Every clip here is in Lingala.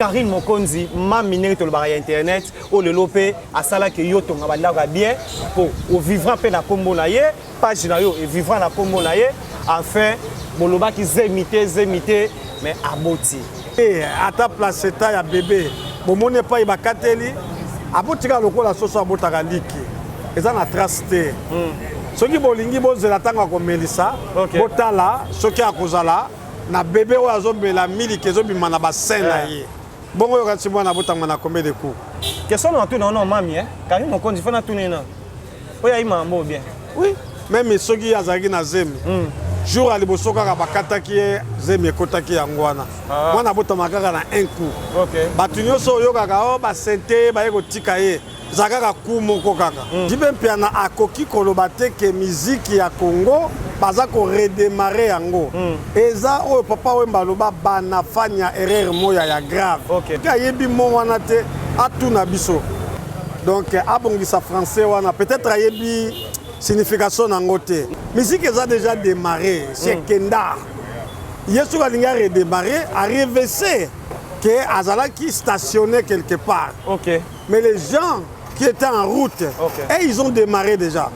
Carine Mokonzi mami ndenge tolobaka ya internet oyo lelo mpe asalaki yo tonga bandako ya bien mpo ovivra mpe na nkombo na ye page na yo evivra na nkombo na ye enfin bolobaki zemi te zemi te mais aboti. Eh, ata placenta ya bebe bomoni epai bakateli abotika lokola soso abotaka liki eza na trace te hmm. Soki bolingi bozela ntango akomelisa okay. Botala soki akozala na bebe oyo azomela miliki ezobima na bassin na eh. ye bongo oyoka nti mwana abotama na combien de coups? Question na tuna ono mami eh Karine Mokonzi fana tuna na oyo ayi mambo bien. Oui, même soki azalaki na zemi jour ya liboso kaka bakataki ye zemi ekotaki yango wana ah. Mwana abotama kaka na un coup okay. Bato nyonso oyokaka o oh, basente baye kotika ye eza kaka coup moko kaka mm. JB Mpiana akoki koloba te ke miziki ya Congo baza koredemare yango mm. Eza oyo Papa Wemba aloba bana fanya erreur moya ya grave okay. Ayebi mo wana te atuna biso donc abongisa français wana peut-être ayebi signification nango te. Musique eza déjà démarré c'est mm. Kenda ye soki alingi aredémarre arevese ke azalaki stationné quelque part okay. Mais les gens qui étaient en route okay. et ils ont démarré déjà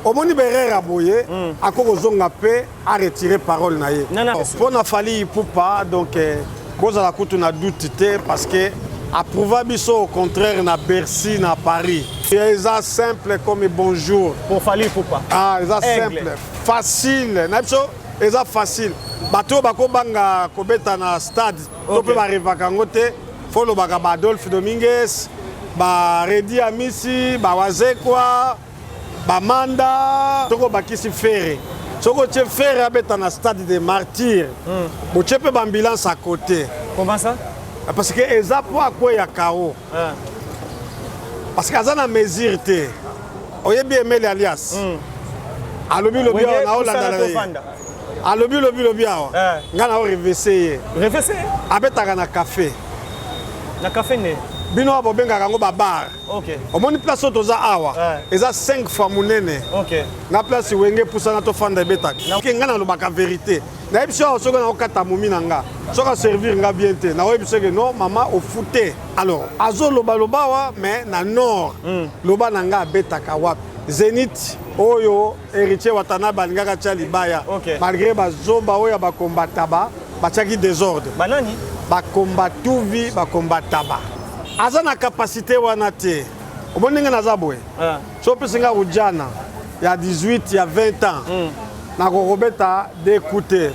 omoni berere ya boye mm. akoki kozonga mpe aretire parole na ye mpo na Fally Ipupa donc eh, bozala kutu na doute te parce que approuva biso au contraire na Bercy na Paris eza simple comme bonjour pour Fally Ipupa ah eza simple facile na biso eza facile bato oyo bakobanga kobeta na stade to mpe barevaka yango te fo olobaka ba Adolphe Dominguez ba Redi Amisi ba Wazekwa bamanda soki obakisi Ferre soki otie Ferre abeta na stade de martyr mm. Botie mpe baambulance à côté. Comment ça? Parce que eza mpo akweya kao ah. Parce que aza na mesure te oyebi Emeli alias mm. Alobi lobi awa naolanda na ye alobi lobi lobi awa eh. Ngai nao revese ye revese abetaka na café na café nde bino awa bobengaka yango babar okay. Omoni place oyo toza awa eh. Eza 5 fois monene okay. Na place Wenge pusana tofanda ebetaka okay, ngai nalobaka vérité nayebi so awa soki naokata momi na nga soki aservir nga bien te naoyebi soki non mama ofute alors azolobaloba awa mais na nord mm. Loba na nga abetaka wapi Zénith oyo Héritier Watanabe alingaka tia libaya okay. Malgré bazoba oyo ya bakombataba batiaki désordre banani bakombatuvi bakombataba aza na capacité wana te omoni ndenge naza boye ah. So opesi nga ujana ya 18 ya 20 ans mm. Nakokobeta deux coups te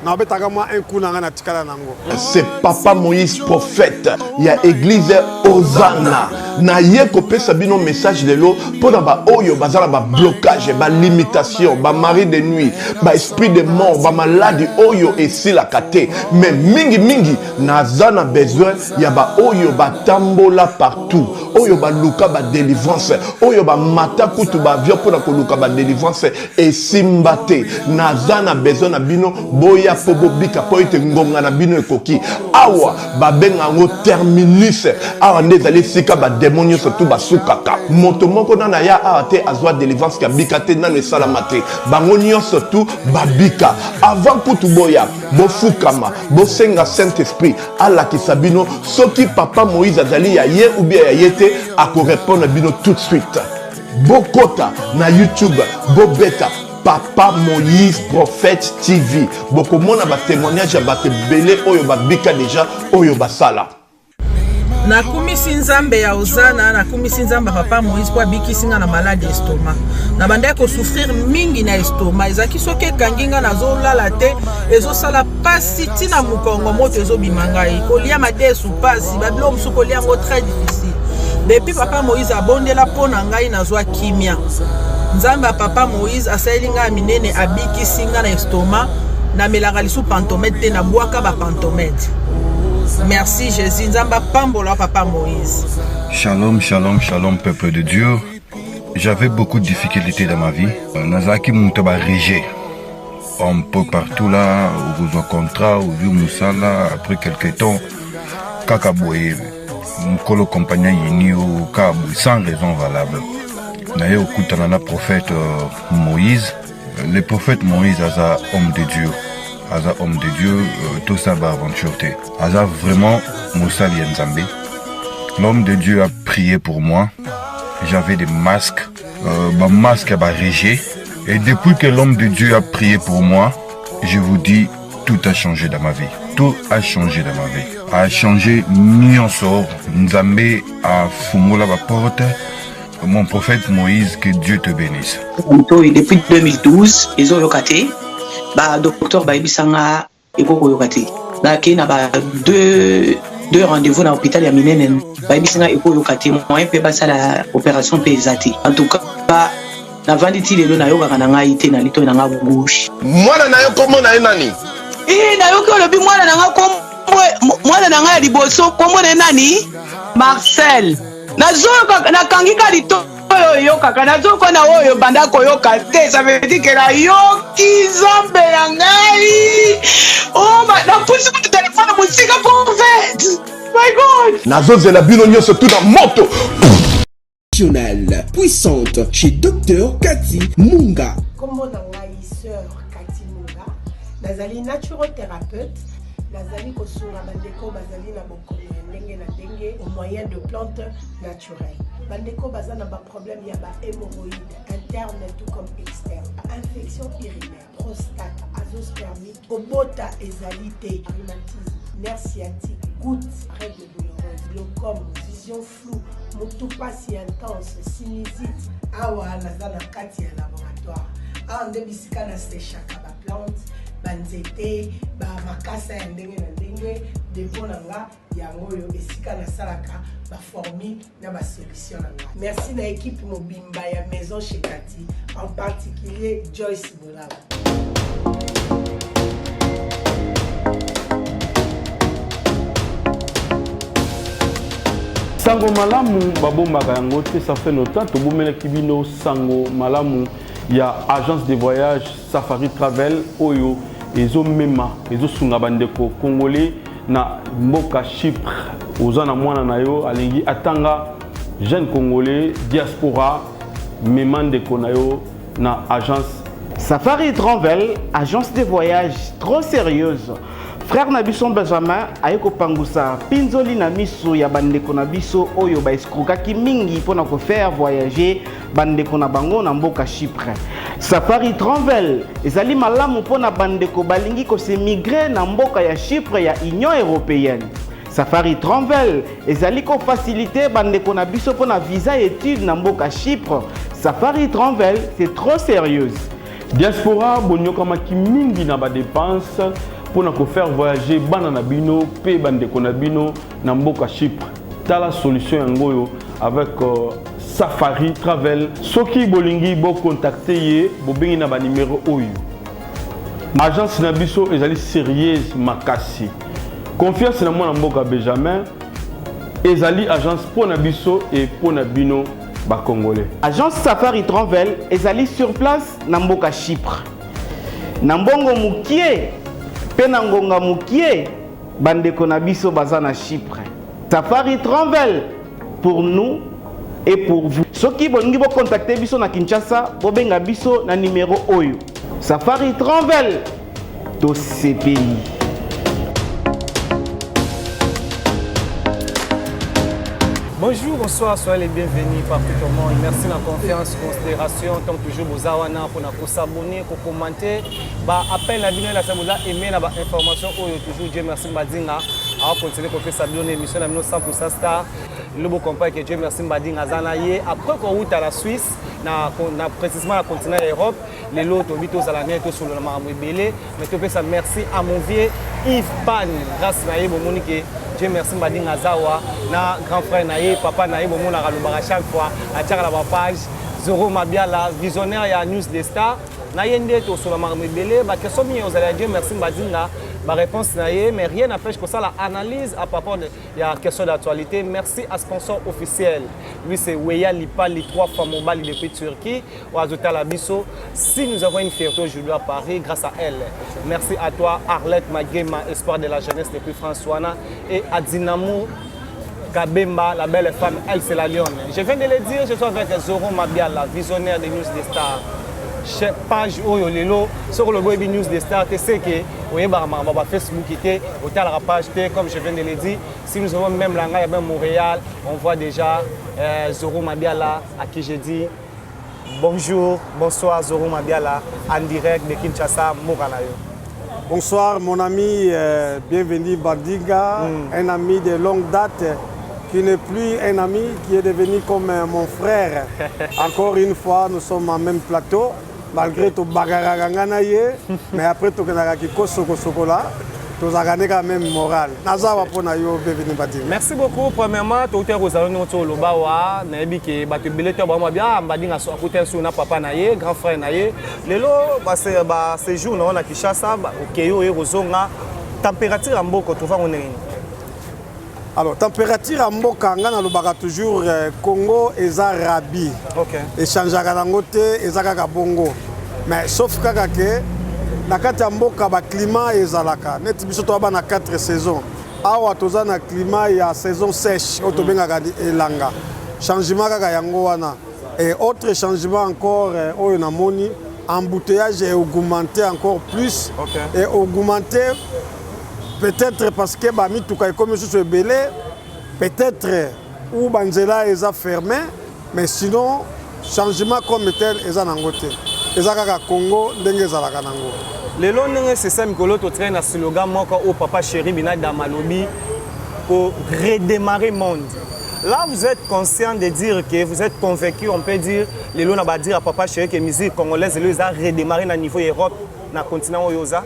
nabetaka mwa un coup na ngai natikala nango. C'est Papa Moïse prophète ya église Hosanna na ye kopesa bino message lelo mpona baoyo baza na bablocage balimitation bamari de nuit baesprit de mort bamaladi oyo esilaka te mais mingimingi naza na besoin ya baoyo batambola partout oyo baluka badelivrance oyo bamata kutu baavion mpona koluka badelivrance esimba te naza na besoin na bino boya mpo bobika mpo ete ngonga na bino ekoki awa babenga yango terminus awa nde ezali esika bademo nyonso tu basukaka moto moko nano aya awa te azwa delivrance kabika te nano esalama te bango nyonso tu babika avant kutu boya bofukama bosenga saint esprit alakisa bino soki papa Moïse azali ya ye ou bien ya ye te akorepondre bino tout de suite bokota na YouTube bobeta Papa Moïse Prophète TV bokomona batémoignage ya bato ebele oyo babika deja oyo basala. Nakumisi Nzambe ya Ozana, nakumisi Nzambe ya Papa Moïse mpo abikisi nga na malade estomac. Nabandaki kosouffrir mingi na estomac, ezalaki soki ekangi nga nazolala te, ezosala pasi ntina mokongo, moto ezobima ngai, kolia madesu pasi, babiloko mosusu kolia yango très difficile. Depuis Papa Moïse abondela mpo na ngai nazwa kimia. Nzambe ya Papa Moïse asaleli ngai ya minene, abikisi ngai na estomac, namelaka lisu pantomètre te, nabwaka ba pantomètre. Merci Jésus, Nzambe apambola Papa Moïse. Shalom, shalom, shalom, peuple de Dieu. J'avais beaucoup de difficultés dans ma vie. Nazalaki moto ba rejet. Un peu partout là, okozwa contrat, ozwi mosala, après quelque temps, kaka boye, mokolo compagnie ayini yo, kaka boye, sans raison valable. Naye okutana na prophète Moïse. Le prophète Moïse aza homme de Dieu. Aza homme de Dieu, euh, tosala ba aventure te. Aza vraiment mosali ya Nzambe. L'homme de Dieu a prié pour moi. J'avais des masques, euh, ba masque ya ba rejet. Et depuis que l'homme de Dieu a prié pour moi, je vous dis, tout a changé dans ma vie. Tout a changé dans ma vie. A changé nyonso. Nzambe afungola ba porte. Mon prophète Moïse, que Dieu te bénisse. Litoyi depuis 2012 ezoyoka te ba docteur bayebisa nga ekoki koyoka te nakei na ba deux deux rendez-vous na hôpital ya minene bayebisi nga ekoyoka te moyen mpe basala opération mpe eza te en tout cas navandi ti lelo nayokaka na ngai te na litoyi na nga gauche. Mwana na yo kombo na ye nani? Ii nayoki olobi mwana na nga kombo mwana na nga ya liboso kombo na ye nani? Marcel. Nazoyoka nakangi ka litoyi oyo oyokaka nazoyoka na oyo banda koyoka te ça veut dire que nayoki nzambe na ngai oh, napusi kutu telefone mosika prophète my god Nazozela bino nyonso tu na moto. Nationale puissante chez Docteur Cathy Munga. Kombo na ngai Soeur Cathy Munga, nazali naturothérapeute, nazali kosunga bandeko bazali na bokono ya ndenge na ndenge au moyen de plantes naturelles. Bandeko baza na ba problème ya ba hémorroïdes interne tout comme externe, infection urinaire, prostate, azoospermique, kobota ezali te, rhumatisme, nerf sciatique, goutte, règles douloureuses, glaucome, vision floue, mutu pasi intense, sinusite. Awa naza na kati ya laboratoire. Awa nde bisika na sechaka ba plante, ba nzete, ba makasa ya ndenge na ndenge. Depot na nga yango oyo esika nasalaka ba formule na ba solution na nga. Merci na equipe mobimba ya Maison chez Cathy, en particulier Joyce Bolaba. Sango malamu babombaka yango te, ça fait longtemps tobomelaki bino sango malamu ya agence de voyage Safari Travel oyo ezomema ezosunga bandeko congolais na mboka Chypre. Oza na mwana na yo alingi atanga, jeune congolais diaspora, mema ndeko na yo na agence Safari Travel, agence de voyage trop sérieuse. Frère na biso Benjamin aye kopangusa pinzoli na miso ya bandeko na biso oyo ba escroquaki mingi mpo na ko faire voyager bandeko na bango na mboka Chypre. Safari Travel ezali malamu mpo na bandeko balingi ko se migrer na mboka ya Chypre ya Union européenne. Safari Travel ezali ko faciliter bandeko na biso mpo na visa étude na mboka Chypre. Safari Travel, c'est trop sérieuse. Diaspora bonyokamaki mingi na ba dépenses mpo na ko faire voyager bana na bino mpe bandeko na bino na mboka Chypre. Tala solution yango oyo avec euh, Safari Travel. Soki bolingi bo contacter ye, bobengi na ba numéro oyo. Agence na biso ezali sérieuse makasi. Confiance na mwana mboka Benjamin ezali agence mpo na biso et mpo na bino ba Congolais. Agence Safari Travel ezali sur place na mboka Chypre. Na mbongo mukie pe na ngonga mukie bandeko na biso baza na Chypre. Safari Travel pour nous et pour vous. Soki bolingi bo contacter biso na Kinshasa, bobenga biso na numero oyo. Safari Travel tosepeli. Bonjour, bonsoir, soyez les bienvenus partout au monde. Merci la confiance, considération, tant toujours boza wana pour na s'abonner, ko commenter, ba appel na bino la boza aimer na ba information oyo toujours Dieu merci Mbadinga a continuer ko pesa bino émission na bino 100% star. Lobo comprendre que Dieu merci Mbadinga aza na ye après ko wuta la Suisse na na précisément na continent ya Europe lelo tobi tozala naye tosolola makambo ebele mais topesa merci à mon vieux Yves Pan grâce na ye bomoni ke Dieu merci Mbadinga azawa na grand frère na ye papa na ye bomonaka alobaka chaque fois atiaka na bapage Zoro Mabiala visionnaire ya News des Stars na ye nde tosolola makambo ebele baquestion mingi ozala ya Dieu merci Mbadinga baréponse na ye mais rien n'empêche kosala analyse à propos de ya question d'actualité. Merci à sponsor officiel. Lui c'est Weya Lipali, trois fois Mobali depuis Turquie. Oazota Biso. Si nous avons une fierté aujourd'hui à Paris, grâce à elle. Merci à toi Arlette Magema, espoir de la jeunesse depuis François et à Dinamo Kabemba, la belle femme, elle c'est la lionne. Je viens de le dire, je suis avec Zoro Mabiala, visionnaire des News des Stars. Page oyo lelo, sur le News des Stars, tu sais que Oyebaka makambo ba Facebook te, otalaka page te, comme je viens de le dire. Si nous avons même la ngai, même Montréal, on voit déjà euh, Zoro Mabiala, à qui je dis bonjour, bonsoir Zoro Mabiala, en direct de Kinshasa, Mokanayo. Bonsoir mon ami, euh, bienvenue Bandinga, mm. un ami de longue date qui n'est plus un ami, qui est devenu comme euh, mon frère. Encore une fois, nous sommes en même plateau, malgré tout bagaraka nga na ye, mais après tokendaka kikosokosokola, tozalaka nde kaka même moral. Naza awa mpo na yo, bienvenue Mbadinga. Merci beaucoup. Premièrement, touti kozala ndenge ti oloba wa nayebi ke bato ebele te bango babi ah Mbadinga akuta su na papa na ye, grand frère na ye. Lelo ba ba séjour na yo na Kinshasa, okei oye kozonga température ya mboka otrouvango ndenge nini? Alors, température ya mboka nga nalobaka toujours euh, Congo eza rabi. Okay. Echangeaka nango te, eza kaka bongo. Mais sauf kaka ke na kati ya mboka ba climat ezalaka neti biso toza bana 4 saisons. Awa toza na climat ya saison sèche oyo tobengaka elanga. Changement kaka yango wana. Et autre changement encore euh, oyo namoni embouteillage est augmenté encore plus okay. et augmenté peut-être parce que ba mituka ekomi lisusu ebele peut-être ou banzela eza fermé mais sinon changement comme tel eza nango te eza kaka Congo ndenge ezalaka nango. Lelo ndenge sesa mikolo totikali na slogan moko oyo papa chéri binadam alobi ko redémarrer monde. Là, vous êtes conscient de dire que vous êtes convaincu, on peut dire, lelo na ba dire à papa chéri que musique congolaise lelo eza redémarrer na niveau Europe, na continent oyo oza.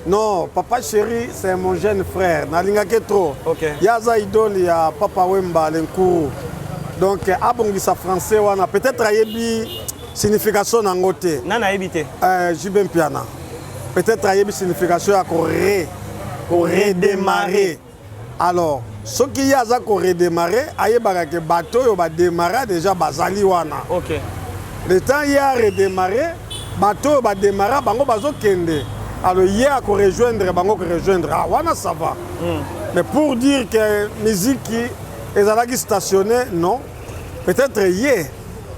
Non, papa chéri, c'est mon jeune frère. Nalingaki trop. Okay. Yaza idole ya papa Wemba Lenkuru. Donc abongisa français wana peut-être ayebi signification nango te. Nani ayebi te? Euh, JB Mpiana. Peut-être ayebi signification ya ko re ko redémarrer. Alors, soki ye aza ko redémarrer, ayebaka ke bato oyo ba démarra déjà bazali wana. Okay. Le temps ye a redémarrer, bato oyo ba démarra bango bazokende. Alors ye ako rejoindre bango ko rejoindre. Ah, wana ça va. Mm. Mais pour dire que musique ezalaki stationné, non. Peut-être ye,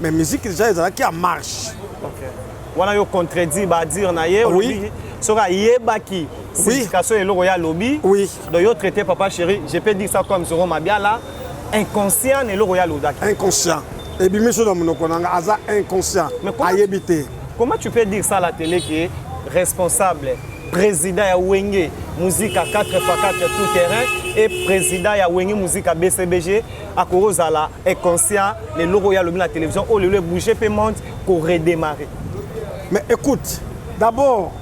mais musique déjà ezalaki en marche. Okay. Wana yo contredit ba dire na ye, oui. Soki ayebaki signification eloko ya lobi. Oui. Donc yo traité papa chéri, je peux dire ça comme Zoro Mabiala, inconscient na eloko ya lobaki. Inconscient. Ebimi so na monoko na nga aza inconscient. Ayebi te. Comment tu peux dire ça à la télé qui est responsable président ya Wenge Musica 4x4 tout terrain et président ya Wenge Musica BCBG akozala inconscient les loko ya lobi na télévision oyo lelo ebouger pe monde ko redémarrer. Mais écoute, d'abord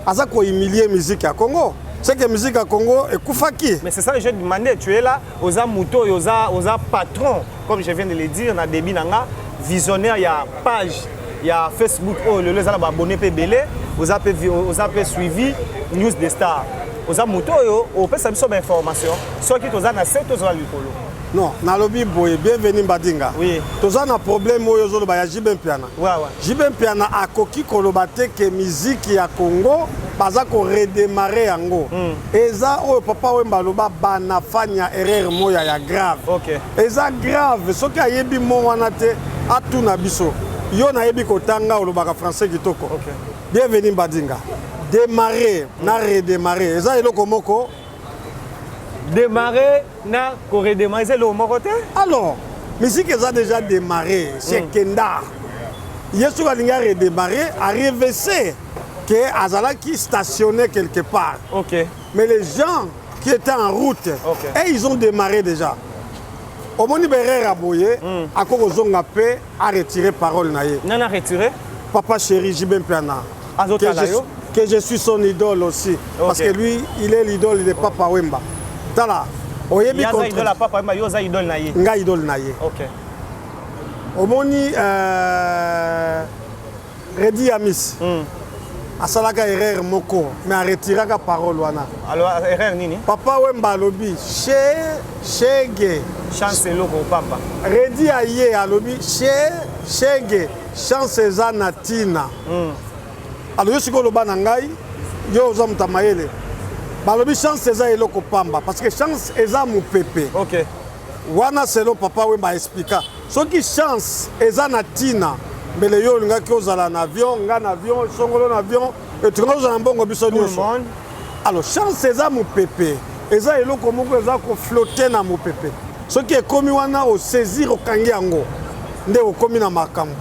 aza ko humilier musique ya Congo. C'est que musique ya Congo ekufaki. Mais c'est ça que je demandais, tu es là, oza moto, oza, oza patron, comme je viens de le dire na début nanga, visionnaire ya page ya Facebook oyo lelo eza na ba abonné pe ebele, oza pe oza pe suivi news des stars. Oza moto oyo opesa biso ba information soki toza na se toza likolo. Non, nalobi boye, bienvenue Mbadinga. Oui. Toza na problème oyo ozoloba ya JB Mpiana. Ouais, ouais. JB Mpiana akoki koloba te ke musique ya Congo baza ko redémarrer yango. Mm. Eza oyo papa Wemba aloba banafanya erreur moya ya grave. Okay. Eza grave soki ayebi mo wana te atuna biso. Yo nayebi kotanga olobaka français kitoko. Okay. Bienvenue Mbadinga. Démarrer mm. na redémarrer eza eloko moko. Démarrer na ko redémarrer eza eloko moko te. Alors, musique eza déjà démarré, c'est mm. Kenda. Ye soki alingi a redémarrer, a revese que azalaki stationné quelque part. Okay. Mais les gens qui étaient en route, okay. et ils ont démarré déjà. Omoni berere aboye, mm. akoko zonga pe a retirer parole na ye. Nana retiré? Papa chéri JB Mpiana. Azotala yo? Que je suis son idole aussi. Okay. Parce que lui, il est l'idole de Papa Wemba. Tala, oyebi contre. Idole ya Papa Wemba, yo oza idole na ye. Nga idole na ye. Okay. Omoni euh, Reddy Amis. Mm. asalaka erreur moko mais aretiraka parole wana. Alors erreur nini? Papa Wemba alobi she shege chance eloko pamba. Reddy aye alobi she shege chance eza na tina. Mm. Alors yo sikoyo oloba na ngai yo oza moto ya mayele balobi chance eza eloko pamba parce que chance eza mopepe. Okay. Wana selon papa Wemba explica soki chance eza na tina mbele yo olingaki ozala na avion nga na avion songolo na avion etuka ozala na mbongo biso nyonso. Alors chance eza mopepe, eza eloko moko eza koflotte na mopepe. Soki ekomi wana osaisir, okangi yango, nde okomi na makambo.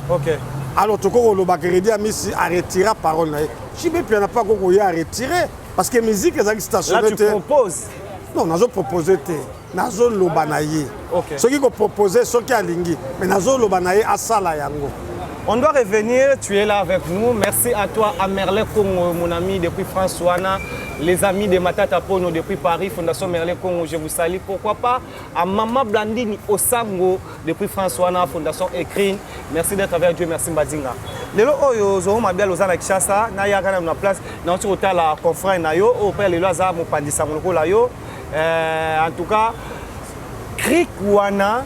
Alors tokoki koloba ke Reddy Amisi aretira parole na ye. JB Mpiana mpe akoki koya aretire parce que musique ezalaki stationne te. Non, nazopropose te, nazoloba na ye. Soki kopropose, soki alingi, mais nazoloba na ye asala yango. On doit revenir, tu es là avec nous. Merci à toi, Amerle Congo, mon ami depuis France Wana, les amis de Matata Pono depuis Paris, Fondation Merle Congo, je vous salue. Pourquoi pas à Maman Blandini Osango depuis France Wana, Fondation Ecrine. Merci d'être avec Dieu, merci Mbadinga. Lelo oyo Zoro Mabiala oza na Kinshasa, na yaka na place, na oti kotala confrère na yo, oyo pe lelo aza mopandisa lokola yo. En tout cas, cric wana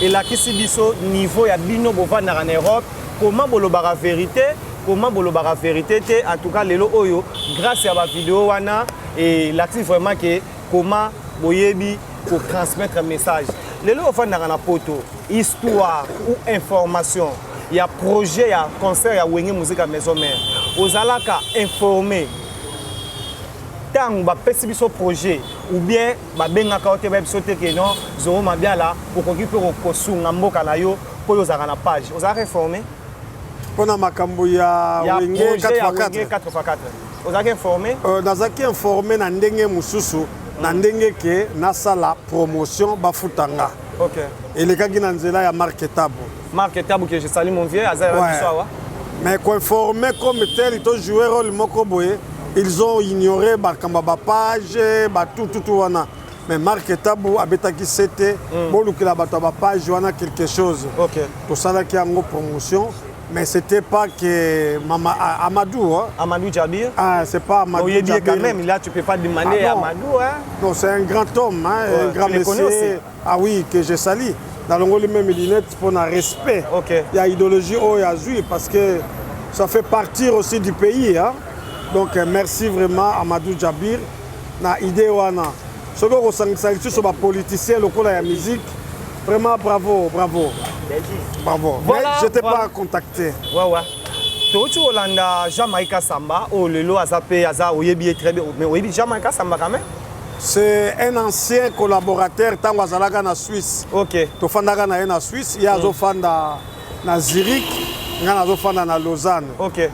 elakisi biso niveau ya bino bovandaka na Europe, comment bolobaka vérité, comment bolobaka vérité te. En tout cas lelo oyo grâce ya ba vidéo wana elakisi vraiment que comment boyebi ko transmettre message. Lelo ofandaka na poto, histoire ou information ya projet ya concert ya Wenge Musica Maison Mère, ozalaka informé ntango bapesi biso projet ou bien babengaka yo te, bayebi biso te ke non, Zoro Mabiala okoki mpe kosunga mboka na yo mpo oyo ozalaka na page, ozalaka informé? Mpona makambo ya Wenge 4x4, 4x4, ozalaki informé? Nazalaki informé na ndenge mosusu, na ndenge ke nasala promotion, bafuta nga. Elekaki na nzela ya Marc Tabo. Marc Tabo que je salue, mon vieux, aza ya biso awa. Mais koinforme comme tel, tojouer rôle moko boye, ils ont ignoré makambo ya bapage batututu wana. Mais Marc Tabu abetaki sete, bolukela bato ya bapage wana quelque chose. Tosalaki yango promotion, mais c'était pas que Mama, Amadou. Hein? Amadou Djabir. Ah, c'est pas Amadou Djabir. Quand même, là, tu peux pas demander ah, à Amadou. Hein? Non, c'est un grand homme, hein, ouais, un grand monsieur. Ah oui, que je salue. Nalongoli même lunettes pour un respect. Il y a idéologie oyo azui parce que ça fait partir aussi du pays. Hein? Donc merci vraiment Amadou Djabir. Na idée wana. Soki okosangisa lisusu bapoliticien lokola ya musique, vraiment bravo, bravo. Bravo. Voilà, mais je t'ai voilà. pas contacté. Ouais. Touti kolanda Jean-Marie Kassamba, oyo lelo aza mpe aza, oyebi ye très bien, mais oyebi Jean-Marie Kassamba quand même? C'est un ancien collaborateur ntango azalaka na Suisse. Tofandaka na ye na Suisse, ye azofanda na Zurich, ngai nazofanda na Lausanne.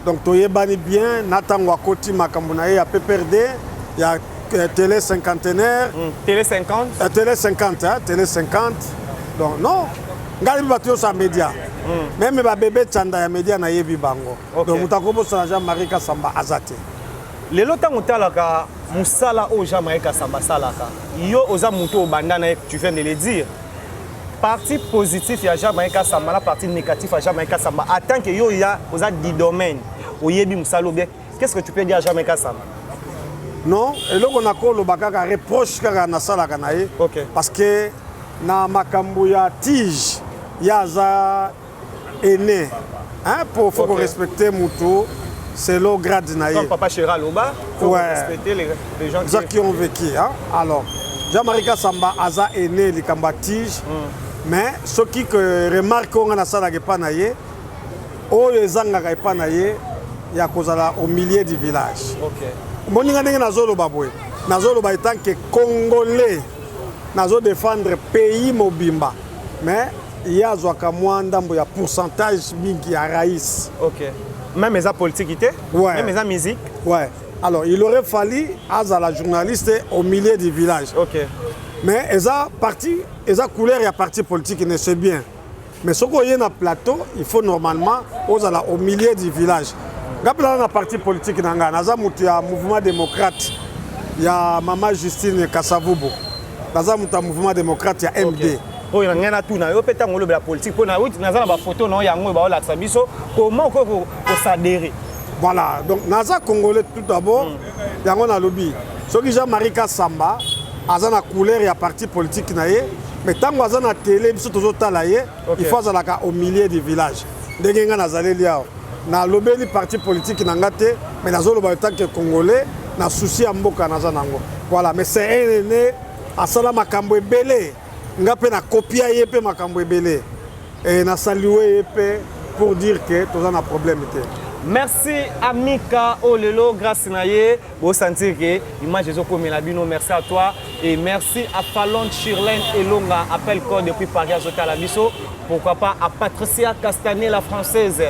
Donc toyebani bien na ntango akoti makambo na ye ya PPRD, ya télé cinquantenaire. Télé 50. Télé 50, hein, télé 50. Donc non, ngai nayebi bato nyonso ya média, même babebe Tsanda ya média nayebi bango. Donc moto akobosana Jean-Marie Kasamba aza te. Lelo ntango otalaka mosala oyo Jean-Marie Kasamba asalaka, yo oza moto obanda na ye, tu viens de le dire, parti positif ya Jean-Marie Kasamba na parti négatif ya Jean-Marie Kasamba, en tant que yo ya oza du domaine, oyebi mosala bien, qu'est-ce que tu peux dire à Jean-Marie Kasamba? Non, eloko nakoloba kaka, reproche kaka nasalaka na ye, parce que na makambo ya tige, ye aza aîné, hein, po faut korespecte mutu selon grade na ye. Comme papa Chéra aloba, faut respecter les gens qui, qui ont vécu, hein? Alors Jean-Marie Kasamba aza aîné likambo ya tige, mais soki ke remarque oyo nga nasalaka epa na ye, oyo ezangaka epa na ye ya kozala au milieu du village. Moninga, ndenge nazoloba boye, nazoloba en tant que Congolais, nazodéfendre pays mobimba, mais ye azwaka mwa ndambo ya pourcentage mingi ya raïs. Ok, même eza politique te, même eza musique. Ouais, alors il aurait fallu azala journaliste au milieu du village. Mais eza parti, eza couleur ya parti politique ne, c'est bien, mais soki oye na plateau, il faut normalement ozala au milieu du village. Nga mpe naza na parti politique na ngai, naza moto ya Mouvement démocrate ya mama Justine Kasavubu, naza moto ya Mouvement démocrate ya MD. Oyo na ngai natuna yo mpe, ntango olobela politique, mpo naza na bafoto na yo yango oyo baolakisa biso, comment okoki koadhérer? Voilà, donc naza Congolais tout d'abord. Yango nalobi, soki Jean-Marie Kasamba aza na couleur ya parti politique na ye, mais ntango aza na télé, biso tozotala ye, il faut azalaka au milieu du village. Ndenge ngai nazaleli awa, nalobeli parti politique na nga te, mais nazoloba en tant que Congolais na souci ya mboka naza nango. Voilà, mais c'est un aîné, asala makambo ebele, nga mpe nakopia ye mpe makambo ebele e nasalue ye mpe pour dire que toza na problème te. Merci à Mika Olelo, grâce na ye, bo sentir que image ezokomela bino. Merci à toi et merci à Fallon Shirlene Elonga, appel code depuis Paris azotala biso. Pourquoi pas à Patricia Castanet, la française.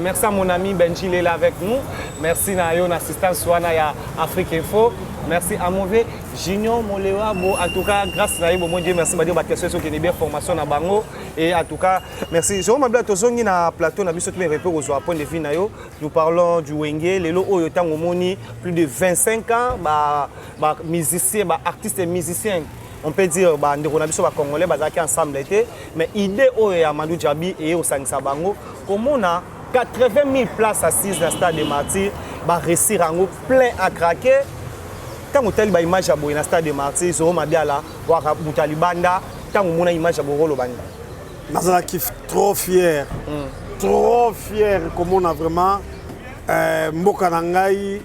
Merci à mon ami Benji Lela avec nous. Merci na yo na assistance wana ya Afrique Info. Merci à mauvais Junior Molewa bo en tout cas grâce na ye bon Dieu merci ba dire ba question soki bien formation na bango et en tout cas merci. Jérôme Mabla tozongi na plateau na biso tu me kozwa point de vue na yo. Nous parlons du Wenge lelo oyo tango moni plus de 25 ans ba ba musiciens ba artistes et musiciens on peut dire ba ndeko na biso ba congolais bazalaki ensemble te mais idée oyo ya Amadou Diaby eye kosangisa bango komona 80 000 places assises na stade de Martyrs ba réussir yango plein à craquer. Ntango otali ba image ya boye na stade de Martyrs, Zoro Mabiala waka moto ya libanda, ntango omona image ya boye okoloba nini? Nazalaki trop fier, trop fier komona vraiment mboka na ngai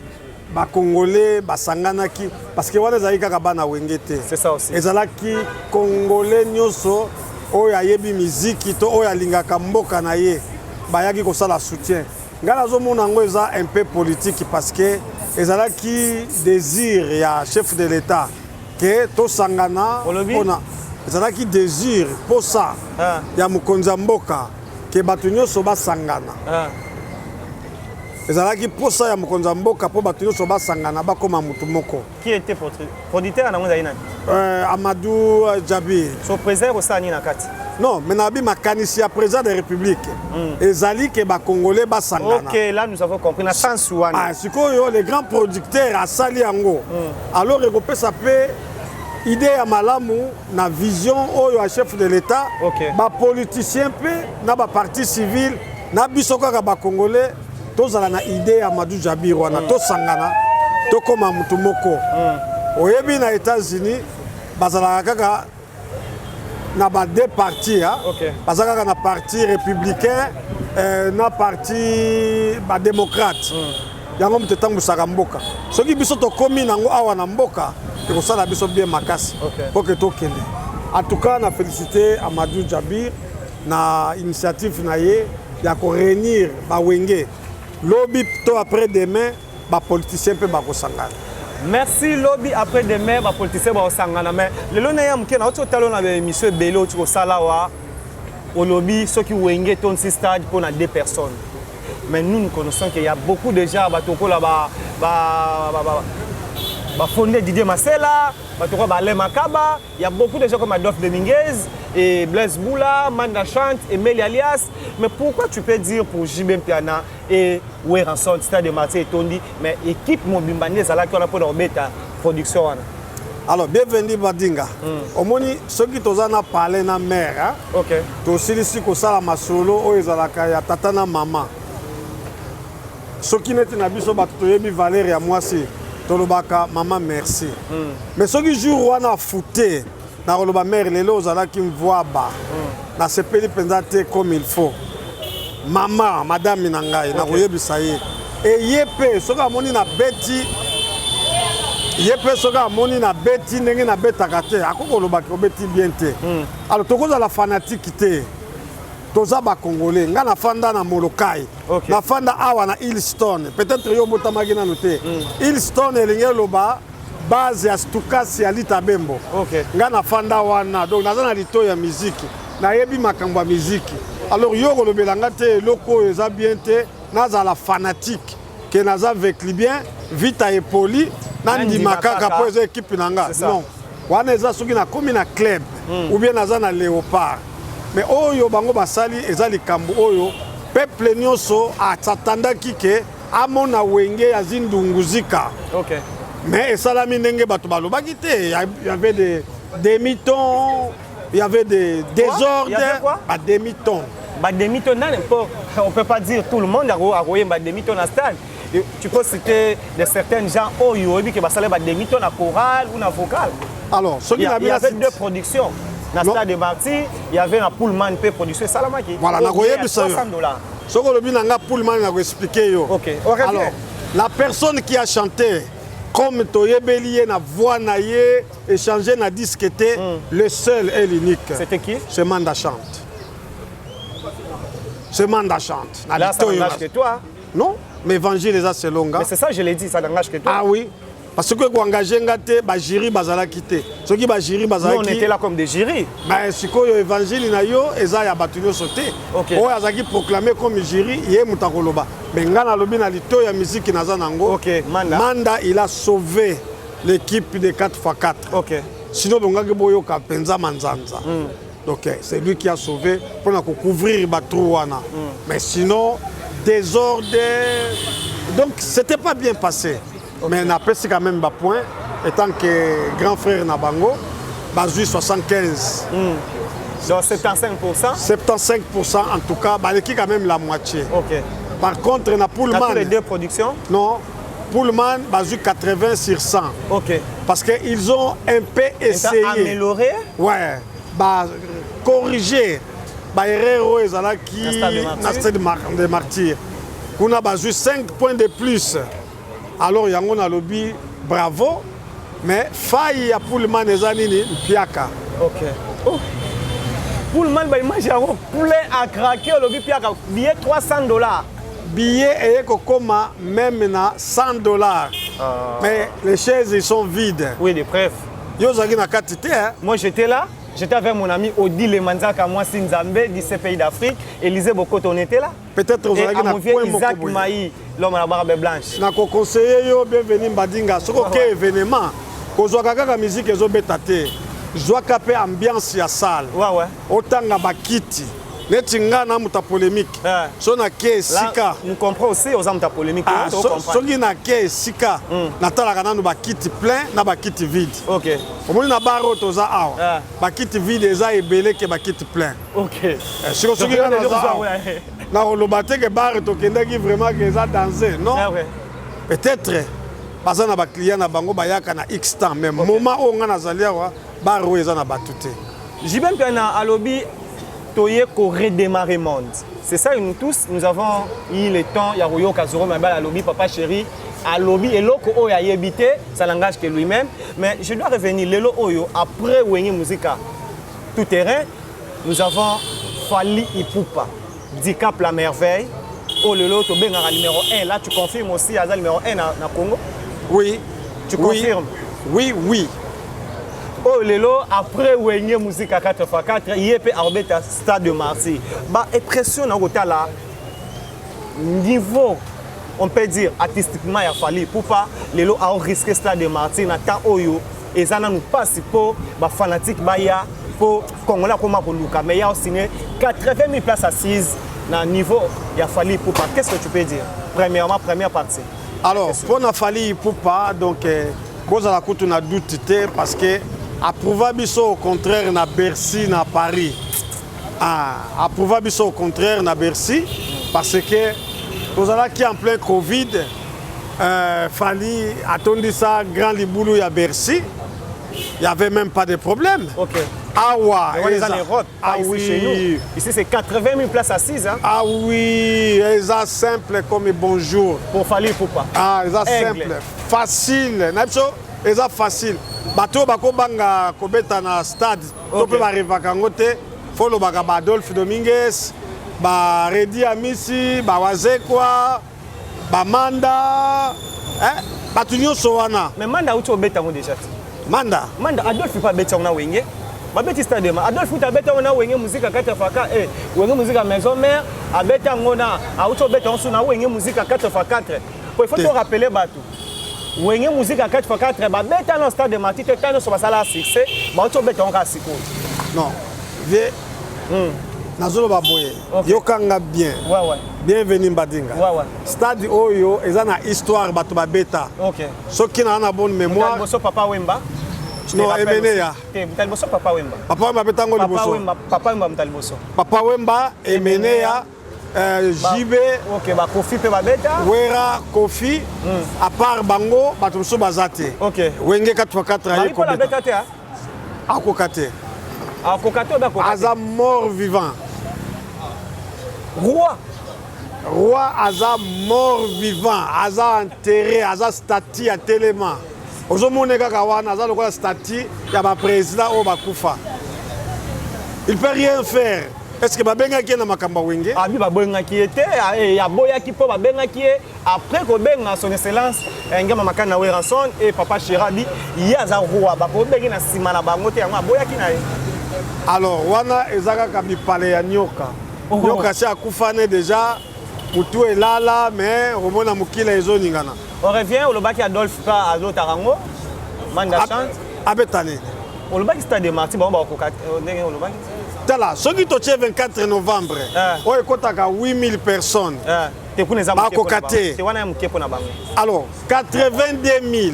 bacongolais basanganaki parce que wana ezalaki kaka bana Wenge te. C'est ça aussi. Ezalaki congolais nyonso oyo ayebi miziki to oyo alingaka mboka na ye bayaki kosala soutien. Ngai nazomona yango eza un peu politique parce que ezalaki désir ya chef de l'État ke tosangana mpona ezalaki désir posa ya mokonzi ya mboka ke bato nyonso basangana. Ezalaki posa ya mokonzi ya mboka mpo bato nyonso basangana bakóma motu moko. Qui était producteur nango ezali nani? Amadou Djabi. So président ekosala nini na kati? Non, mais nabi makanisi ya président de la République ezali ke bacongolais basangana. Ok, là nous avons compris na sens wana. Ah, sikoyo le grand producteur asali yango, alors ekopesa mpe idée ya malamu na vision oyo ya chef de l'État. Bapoliticien mpe na baparti civile na biso kaka bacongolais tozala na idée ya Amadou Jabir wana, tosangana tokóma motu moko. Oyebi na États-Unis bazalaka kaka na ba deux partis, hein? Baza kaka na parti républicain na parti badémocrate. Yango moto etambwisaka mboka. Soki biso tokómi nango awa na mboka, ekosala biso bien makasi mpo ke tokende. En tout cas na félicité Amadou Jabir na initiative na ye ya koréunir bawenge. Lobi to après demain bapoliticien mpe bakosangana. Merci. Lobi après demain bapoliticien bakosangana, mais lelo na ya moke nauti otala na baémission ebele oti kosala awa, olobi soki Wenge etondi stade mpona deux personnes, mais nous, nous connaissons qu'il y a beaucoup déjà bato okola bafonde Didier Masela, bato okola ba Alain Makaba, il y a beaucoup de gens comme Adolphe Dominguez et Blaise Boula, Manda Chante, Emile Alias. Mais pourquoi tu peux dire pour JB Mpiana et Werrason, Stade de Martyrs etondi, mais équipe mobimba nde ezalaki wana mpona kobeta production wana? Alors, bienvenue Badinga. Omoni soki toza na parle na mare, hein? Tosilisi kosala masolo oyo ezalaka ya tata na mama. Soki neti na biso bato toyebi valeur ya mwasi, tolobaka mama merci. Mais soki jour wana afute, nakoloba mare lelo ozalaki mvwaba, nasepeli mpenza te comme il faut. Mama madame na ngai, nakoyebisa ye eye mpe soki amoni na beti ye mpe, soki amoni na beti ndenge nabetaka te, akoki kolobaki obeti bien te. Alors tokozala fanatique te, toza bacongolais. Ngai nafanda na Molokai, nafanda awa na Hillstone. Peut-être yo obotamaki nanu te. Hillstone elingi eloba base ya Stukas ya Lita Bembo. Ngai nafanda wana, donc naza na litoi ya miziki, nayebi makambo ya miziki. Alors yo kolobela nga te eloko oyo eza bien te, nazala fanatique ke naza véclubien, Vita epoli, nandima kaka mpo eza ekipe na nga. Non, wana eza soki nakomi na club ou bien naza na Léopard. Mais oyo bango basali eza likambo oyo peuple nyonso asatandaki ke amona Wenge ya zindunguzika. Mais esalami ndenge bato balobaki te. Il y avait des demi-tons, il y avait des désordres. Ba demi-tons. Ba demi-tons nani? Po on peut pas dire tout le monde akoyemba demi-ton na stade. Tu peux citer de certains gens oyo oyebi ke basala ba demi-ton na chorale ou na vocal. Alors soki il y avait deux productions na stade de Martyrs, il y avait na Pullman mpe production esalamaki. Voilà, nakoyebisa yo. Soki olobi na nga Pullman, nakoexpliquer yo. Alors la personne qui a chanté comme toyebeli ye na voix na ye échanger na disque te, le seul et l'unique. C'était qui? C'est Manda Chante, c'est Manda Chante. Na là, ça que toi. Non, mais évangile eza selon nga. Mais c'est ça, je l'ai dit, ça n'engage que toi. Ah oui. Parce que koengage nga te, bajury bazalaki te. Soki bajury bazalaki. Nous, on était là comme des jurys. Mais sikoyo évangile na yo eza ya bato nyonso te. Okay. Oyo azalaki proclamé comme jury, ye moto akoloba. Mais nga nalobi na litoyi ya musique naza nango. Okay, Manda. Manda, il a sauvé l'équipe de 4x4. Ok. Sinon bongaki boyoka mpenza manzanza. Donc c'est lui qui a sauvé pour na couvrir ba trou wana. Mais sinon désordre donc c'était pas bien passé. Okay. Mais napesi quand même ba point étant que grand frère na bango bazui 75. Donc 75%. 75% en tout cas, baleki quand même la moitié. Ok. Par contre na Pullman. Dans les deux productions? Non. Pullman bazui 80 sur 100. Ok. Parce que ils ont un peu essayé. Amélioré? Ouais. Ba corriger ba erreur oyo ezalaki na stade de martyr. Kuna bazui 5 points de plus. Alors yango nalobi bravo, mais faille ya Pullman eza nini? Mpiaka. Ok. Oh. Pullman ba image yango plein à craquer olobi piaka billet 300 $. Billet eye kokoma même na 100 $. Ah. Mais les chaises ils sont vides. Oui, des preuves. Yo ozalaki na kati te, hein? Moi j'étais là. J'étais avec mon ami Odile Manzaka, moi Nzambe, 17 pays d'Afrique. Élisée Bokoto, on était là. Peut-être Et ozalaki à na mon vieux coin moko Isaac boye. Maï, l'homme à la barbe blanche. Nakoconseille yo, bienvenu Mbadinga, soki oke événement, kozwaka kaka musique ezobeta te, zwaka mpe ambiance ya salle. Otanga bakiti neti nga na moto ya polémique. So nake esika, nous comprend aussi oza moto ya polémique. Ah, soki nake esika, natalaka nanu bakiti plein na bakiti vide. Omoni na bar oyo toza awa, bakiti vide eza ebele ke bakiti plein. Siko soki nga naza awa, nakoloba te ke bar tokendaki vraiment ke eza danse, non. Peut-être baza na baclient na bango bayaka na x temps, mais moment oyo nga nazali awa, bar oyo eza na bato te. JB Mpiana alobi toye ko redémarrer monde. C'est ça, nous tous, nous avons eu le temps ya koyoka Zoro Mabala alobi papa chéri alobi eloko oyo ayebi te, ça n'engage que lui-même. Mais je dois revenir lelo oyo après Wenge Musica tout terrain, nous avons Fally Ipupa, Dicap la merveille. Oh lelo tobengaka numéro 1 là, tu confirmes aussi aza numéro 1 na Congo? Oui. Tu confirmes? Oui. Oh lelo après Wenge Musica 4x4, ye pe arbeta stade de Martyr. Ba impression na kotala niveau, on peut dire artistiquement ya Fally Ipupa lelo a risqué stade de Martyr na temps oyo eza nanu pasi po ba fanatique baya po Congolais akoma koluka, mais ya signé 80 000 places assises na niveau ya Fally Ipupa. Qu'est-ce que tu peux dire? Premièrement, première partie. Alors, pour na Fally Ipupa, donc kozala kutu na doute te parce que approuva biso au contraire na Bercy na Paris. Ah, approuva biso au contraire na Bercy parce que tozalaki en plein Covid. Fally atondisa grand libulu ya Bercy. Il n'y avait même pas de problème. Awa, Mais on est en Europe, pas Ah ici oui. chez nous. Ici, c'est 80 000 places assises. Hein? Ah oui, eza simple comme bonjour. Pour Fally Ipupa. Ah, eza Aigle. simple. Facile. Na biso, eza facile. Bato bakobanga kobeta na stade, to mpe barevaka yango te, fo lobaka ba Adolphe Dominguez, ba Redi Amisi, ba Wazekwa, ba Manda, hein? Bato nyonso wana. Mais Manda auti obeta yango déjà. Manda. Manda Adolphe pa abeti yango na Wenge. Babeti stade ma Adolphe uta abeti yango na Wenge Musica 4 x 4, eh, Wenge Musica Maison Mère abeti yango na auti obeta yango na Wenge Musica 4 x 4. Po il faut Te. to rappeler bato. Wenge Musica 4 x 4 babeta na stade Martyr te tango nyonso basala succès, bauti obeta yango kaka sikoyo. Non. Vie. Nazoloba boye. Yokanga bien. Ouais. Bienvenue Mbadinga. Ouais. Stade oyo eza na histoire bato babeta. Soki na na bonne mémoire. Liboso Papa Wemba. Je te Non, rappelle Emeneya. aussi. Te, moto ya liboso Papa Wemba. Papa Wemba abeta yango Papa liboso. Wemba, Papa Wemba moto ya liboso. Papa Wemba, Emeneya, JB, OK, ba Kofi pe babeta. Wera, Kofi, à part bango, bato mosusu baza te. Wenge 4x4 aye Marie Paul kobeta. abeta te, hein? Akoka te. Akoka te, obe akoka te. Aza mort vivant. Roi. Roi aza mort vivant, aza enterré, aza statue ya telema. Ozomona kaka wana aza lokola statue ya ba président oyo bakufa. Il peut rien faire. Est ce que babengaki ye na makambo ya Wenge? Abi babengaki ye te, eh, aboyaki mpo babengaki ye après kobenga son excellence eh, Ngema Makani na Werrason et papa Chirabi, ye aza roi, bakobenge na nsima na bango te, yango aboyaki na ye. Alors wana eza kaka bipale ya nyoka. Oh. Nyoka si akufa ne deja mutu elala mais okomona mokila ezoningana. On revient olobaki Adolphe pa alotaka yango manda chante abeta nini? Olobaki stade de martyr bango bakokoka euh, ndenge olobaki. Tala soki totie 24 novembre eh. oyo ekotaka 8000 personnes eh. te kuna eza bakoka te te wana ya moke mpo na bango. Alors 82000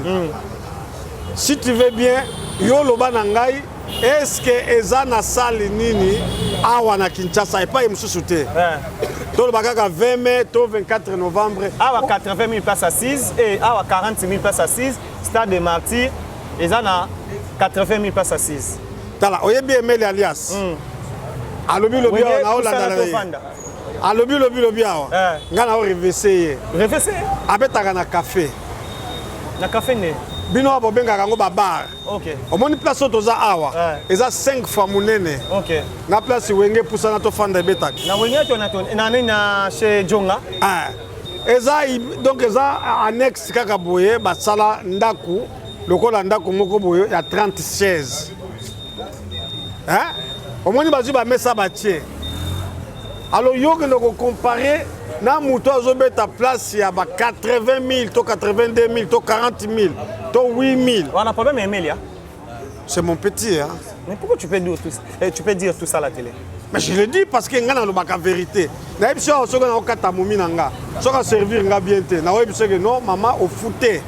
si tu veux bien yo oloba na ngai est ce que eza na salle nini awa na Kinshasa epai mosusu te eh. Toloba kaka 20 mai to 24 novembre. Awa 80 000 places assises et awa 40 000 places assises stade de martyr eza na 80 000 places assises. Tala oyebi Emeli alias alobi lobi awa na olanda na ye alobi lobi lobi awa eh. Ngai na orevese ye revese abetaka na café na café nde bino awa bobengaka yango babar. Okay. Omoni place oyo toza awa eh. Eza 5 fois monene. Okay. Na place Wenge pusana tofanda ebetaka na Wenge to na to na nini na chez Jonga eh. Eza donc eza annexe kaka boye basala ndako lokola ndako moko boye ya 30 chaises eh? Omoni bazwi bamesa batie. Alors yo okende kocompare na moto azobeta place ya ba 80 000 to 82 000 to 40 000 to 8 000. Wana problème ya Emelia. C'est mon petit hein. Mais pourquoi tu peux dire tout, eh, tu peux dire tout ça à la télé? Mais je le dis parce que nga nalobaka vérité. Nayebi soki soki nakokata momi na nga soki aservir nga bien te naoyebi soki non mama ofute.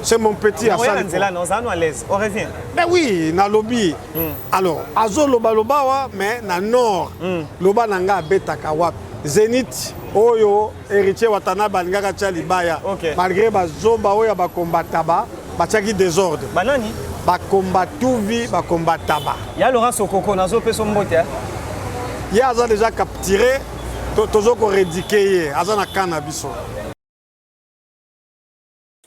C'est mon petit asali. Nzela na oza no à l'aise. On revient. Mais oui, nalobi. Alors azoloba loba wa mais na nord loba na nga abetaka wapi? Zenith oyo héritier Watanabe alingaka tia libaya. Okay. Malgré bazoba oyo bakombataba batiaki désordre. Banani? Bakombatuvi bakombataba. Ya Laurent Sokoko nazopesa mbote. Ye aza déjà capturé tozo koredike ye aza na camp na biso.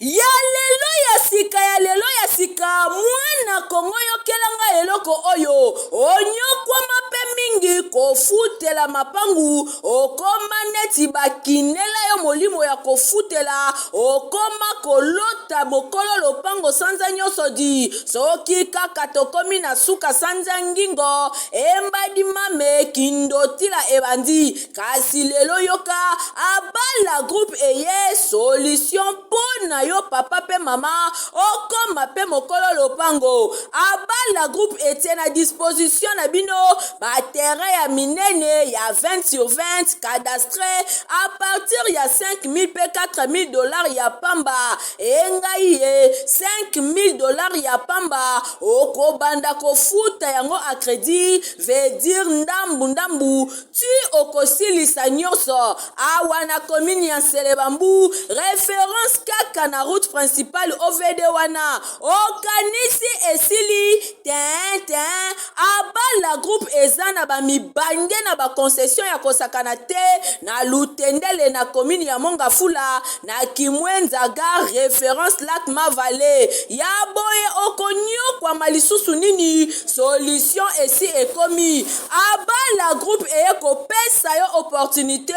Ya lelo ya sika ya lelo ya sika mwana Kongo yokela nga eloko oyo onyokwama pe mingi kofutela mapangu okoma neti bakinela yo molimo ya kofutela okoma kolota mokolo lopango sanza nyonso di soki kaka tokomi na suka sanza ngingo embadi mame kindotila ebandi Kasi lelo yoka abala groupe eye solution po na yo papa pe mama okoma pe mokolo lopango. Abala groupe etie na disposition na bino ba terrain ya minene ya 20 sur 20 cadastre à partir ya 5000 pe 4000 dollars ya pamba. Engai ye 5000 dollars ya pamba okobanda kofuta yango à credit veut dire ndambu ndambu Ti okosilisa nyoso awa na commune ya Nsele Bambu, reference kaka na route principale OVD wana okanisi esili tein tein abala groupe eza na ba mibange na ba concession ya kosakana te na Lutendele na commune ya Mongafula na Kimwenza gare reference lac Mavale ya boye okonyokwama lisusu nini solution esi ekomi Abala groupe eye kopesa yo opportunite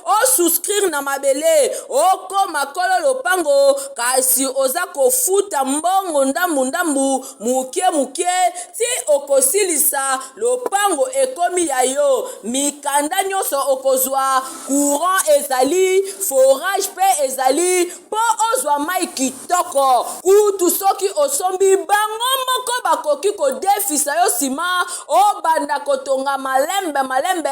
o souscrire na mabele okoma kolo lopango kasi oza kofuta mbongo ndambu ndambu mukie mukie ti okosilisa lopango ekomi ya yo mikanda nionso okozua courant ezali forage pe ezali Mpo ozwa mai kitoko. Kutu soki osombi, bango moko bakoki kodefisa yo sima obanda kotonga malembe malembe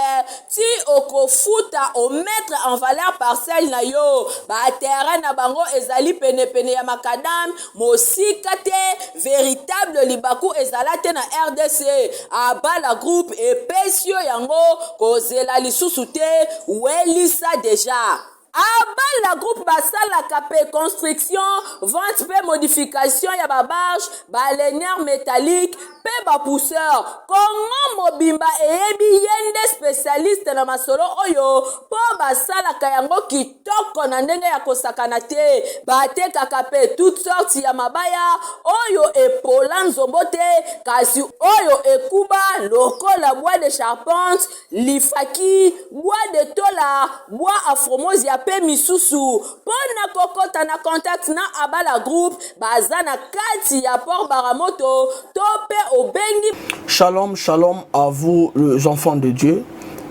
ti okofuta o mettre en valeur parcelle na yo. Ba terrain na bango ezali pene pene ya macadam, mosika te, veritable libaku ezala te na rdc. Abala groupe epesi yo yango, kozela lisusu te, welisa dejà. Abala Group basalaka pe construction, vente pe modification ya ba barges, ba lanières metalliques pe ba pousseurs. Congo mobimba eyebi ye nde specialiste na masolo oyo po basalaka yango kitoko na ndenge ya kosakana te. Batekaka pe toutes sortes ya mabaya oyo epola nzombo te kasi oyo ekuba lokola bois de charpente, lifaki, bois de tola, bois afromosia pe misusu. Po na kokota na contact na Abala Group, baza na kati ya Port Baramoto to pe obengi. Shalom, shalom à vous les enfants de Dieu.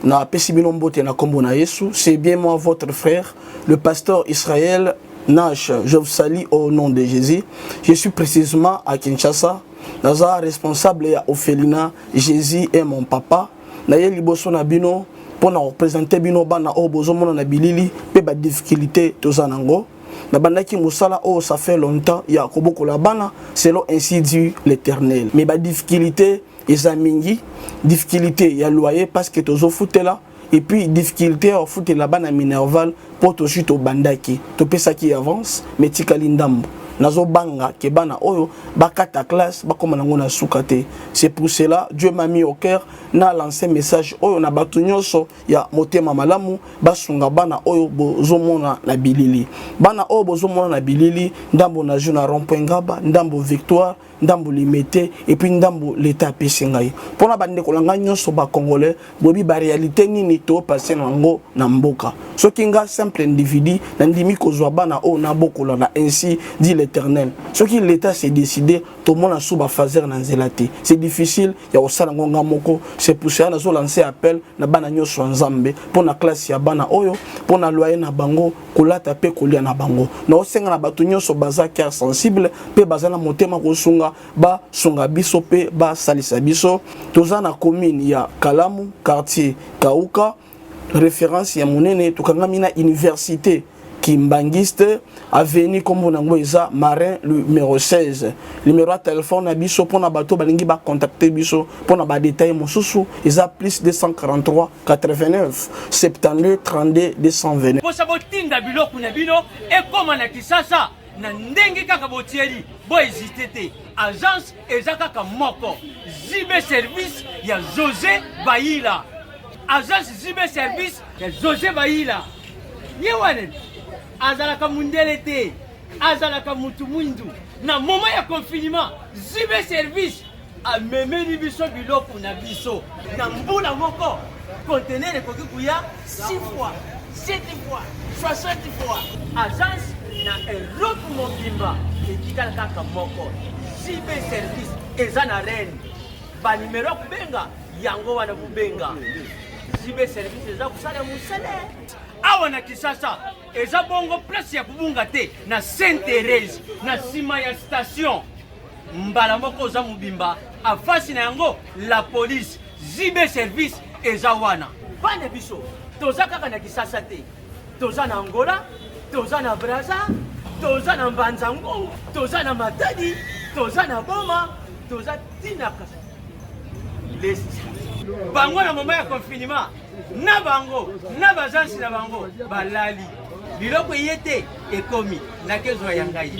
Na pesi bino mbote na kombo na Yesu. C'est bien moi votre frère, le pasteur Israël Nash. Je vous salue au nom de Jésus. Je suis précisément à Kinshasa. Naza responsable ya orphelinat Jésus est mon papa. Naye liboso na bino mpo na kopresente bino bana oyo bozomona na bilili mpe badifficulté toza nango. Nabandaki mosala oyo ça fait longtemps ya kobokola bana selon ainsi dit l'Éternel. Mais badifficulté eza mingi, difficulté ya loyer parce que tozofutela et puis difficulté ya kofutela bana minerval mpo tozwi tobandaki topesaki avance mais tikali ndambo. Nazobanga ke bana oyo bakata classe bakoma nango na suka te. C'est pour cela Dieu m'a mis au cœur na lancer message oyo na bato nyonso ya motema malamu basunga bana oyo bozomona na bilili. Bana oyo bozomona na bilili, ndambo na jeu na rond-point Ngaba, ndambo Victoire, ndambo Limete et puis ndambo l'État apesi ngai. Mpona bandeko na ngai nyonso ba Congolais, boyebi ba réalité nini to passer na yango na mboka. Soki nga simple individu nandimi kozwa bana oyo nabokola na ainsi dit l'Éternel. Soki l'État s'est décidé, tomona sous ba phaser na nzela te. C'est difficile ya kosala ngo nga moko. C'est pour cela nazo lancer appel na bana nyonso ya Nzambe mpona classe ya bana oyo, mpona loyer na bango, kolata pe kolia na bango. Naosenga na bato nyonso baza cœur sensible pe baza na motema kosunga, basunga biso pe basalisa biso. Toza na commune ya Kalamu, quartier Kauka, référence ya monene, tokangami na université Kimbanguiste, avenue kombo nango eza Marin numéro 16. Numéro ya téléphone na biso pona bato balingi ba contacter biso pona ba détails mosusu eza plus 243 89 72 32 229. Posa botinda biloko na bino ekoma na Kisasa na ndenge kaka botieli, bo hésiter te. Agence eza kaka moko, JB Service ya José Bayila. Agence JB Service ya José Bayila. Ye wana azalaka mundele te, azalaka mutu mwindu. Na moment ya confinement, JB Service amemeli biso biloko na biso na mbula moko. Conteneur ekoki kuya 6 fois, 7 fois, 60 fois. Agence na Europe mobimba etikala kaka moko. JB Service eza na Rennes. Ba numero ya kobenga yango wana, kobenga JB Service eza kosala mosala awa na Kinshasa. Eza bongo place ya kobunga te na Sainte Thérèse na nsima ya station mbala moko oza mobimba afasi na yango la police. JB Service eza wana. Bana biso toza kaka na Kinshasa te, toza na Angola, toza na Brazza, toza na Mbanza Ngungu, toza na Matadi, toza na Boma, toza tina lesti. Bango na moment ya confinement na bango na bajansi na bango balali biloko eye te ekomi nakezwa ya ngai.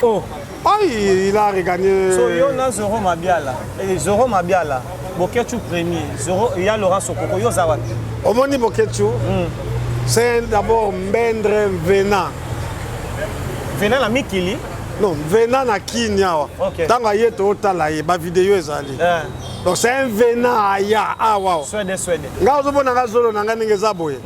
Oh. Aïe, il a regagné. So yo na Zoro Mabiala. Eh, Zoro Mabiala, Boketshu premier, Zoro ya Laurent Sokoko, yo za wapi? Omoni Boketshu, c'est d'abord Mbendre Vena. Vena na Mikili? Non, Vena na Kinyawa. Okay. Tango aye totala ye, ba vidéo ezali. Donc c'est un Vena aya awa. Swede, swede. Nga ozomona nga zolo na nga ndenge eza boye.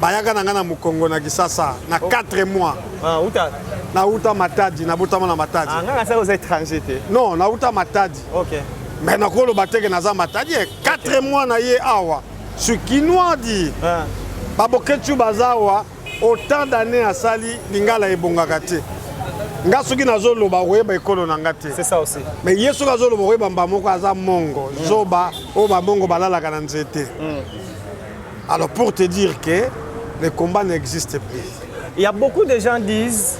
Bayaka na nga na Mukongo na Kisasa na 4 mois. Ah, uta. Na uta Matadi, na botama na Matadi. Ah, nga kasa oza étranger te. Non, na uta Matadi. OK. Mais nakoloba te ke naza Matadi, 4 mois na ye awa. Sur Kinois dit. Ah. Ba Boketshu baza awa autant d'années asali lingala ebongaka te. Nga soki nazoloba okoyeba ekolo na nga te. C'est ça aussi. Mais ye soki azoloba okoyeba mba moko aza mongo, zoba oyo ba mongo balalaka na nzete. Alors pour te dire que le combat n'existe plus. Il y a beaucoup de gens disent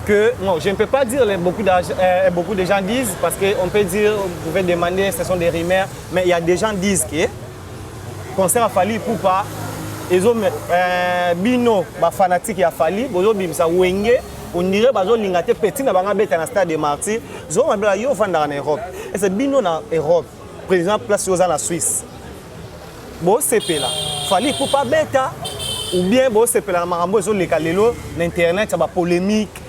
que, non, je ne peux pas dire les, beaucoup, beaucoup de gens disent, parce que on peut dire, vous pouvez demander, ce sont des rumeurs, mais il y a des gens disent que concert a Fally Ipupa, Ezo euh, bino ba fanatique ya Fally bozobimisa wenge on dirait bazolinga te petit na bango abeta na stade de martyr Zoro Mabiala yo ofandaka na Europe ese bino na Europe président place yo oza na Suisse bosepela Fally Ipupa abeta ou bien bosepela na makambo ezoleka lelo na internet ya ba polémique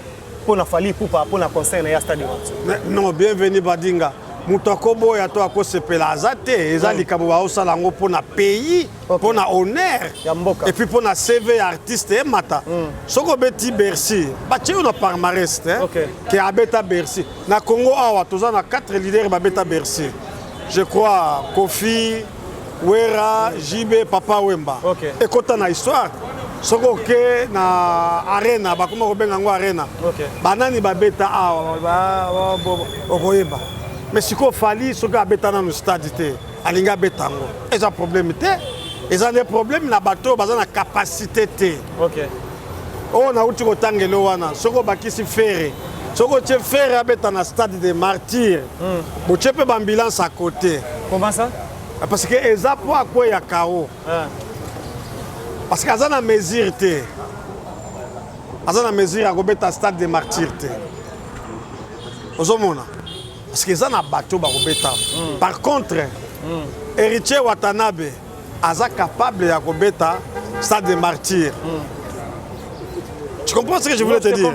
mpo na Fally Ipupa mpo na concert na ye ya stade de martyr non bienvenue Badinga moto akoboya to akosepela aza te eza likambo baosala yango mpo na pays mpo na honneur ya mboka et puis mpo na CV ya artiste emata soki obeti Bercy batie yo na palmarès te ke abeta Bercy na Congo awa toza na 4 leaders babeta Bercy je crois Koffi Wera JB Papa Wemba ekota na histoire soki oke na arena bakoma kobenga yango arena banani babeta awa okoyeba mais sikoyo Fally soki abeta nanu stade te alingi abeta yango eza problème te eza nde problème na bato oyo baza na capacité te oyo nauti kotangela wana soki obakisi Ferre soki otie Ferre abeta na stade de martyr botie mpe baambulance à côté comment ça parce que eza mpo akweya kao parce que aza na mesure te aza na mesure ya kobeta stade de martyr te ozomona parce que eza na bato bakobeta par contre Héritier Watanabe aza capable ya kobeta stade de martyr tu comprends ce que je voulais Non, te dire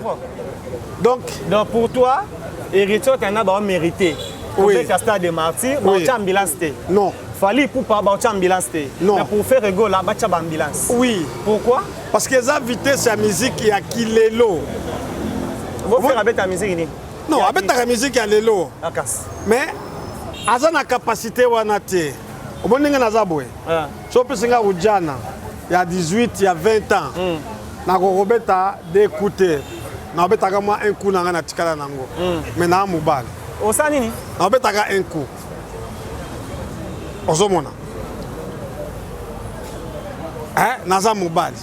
donc donc pour toi Héritier Watanabe a mérité Oui. kobeta stade de martyr Oui. baotya ambulance te non Fally Ipupa baotya ambulance te Non. mais pour Ferre Gola batya baambulance oui pourquoi parce que eza vitesse ya musique ya kilelo bo Ferre abeta musique nini non abetaka musique ya lelo akasi mais aza na capacité wana te omoni ndenge naza boye so opesi nga ujana ya 18 ya 20 ans nakokobeta deux coups te nakobetaka mwa un coup na ngai natikala nango mais naa mobali osala nini nakobetaka un coup ozomona naza mobali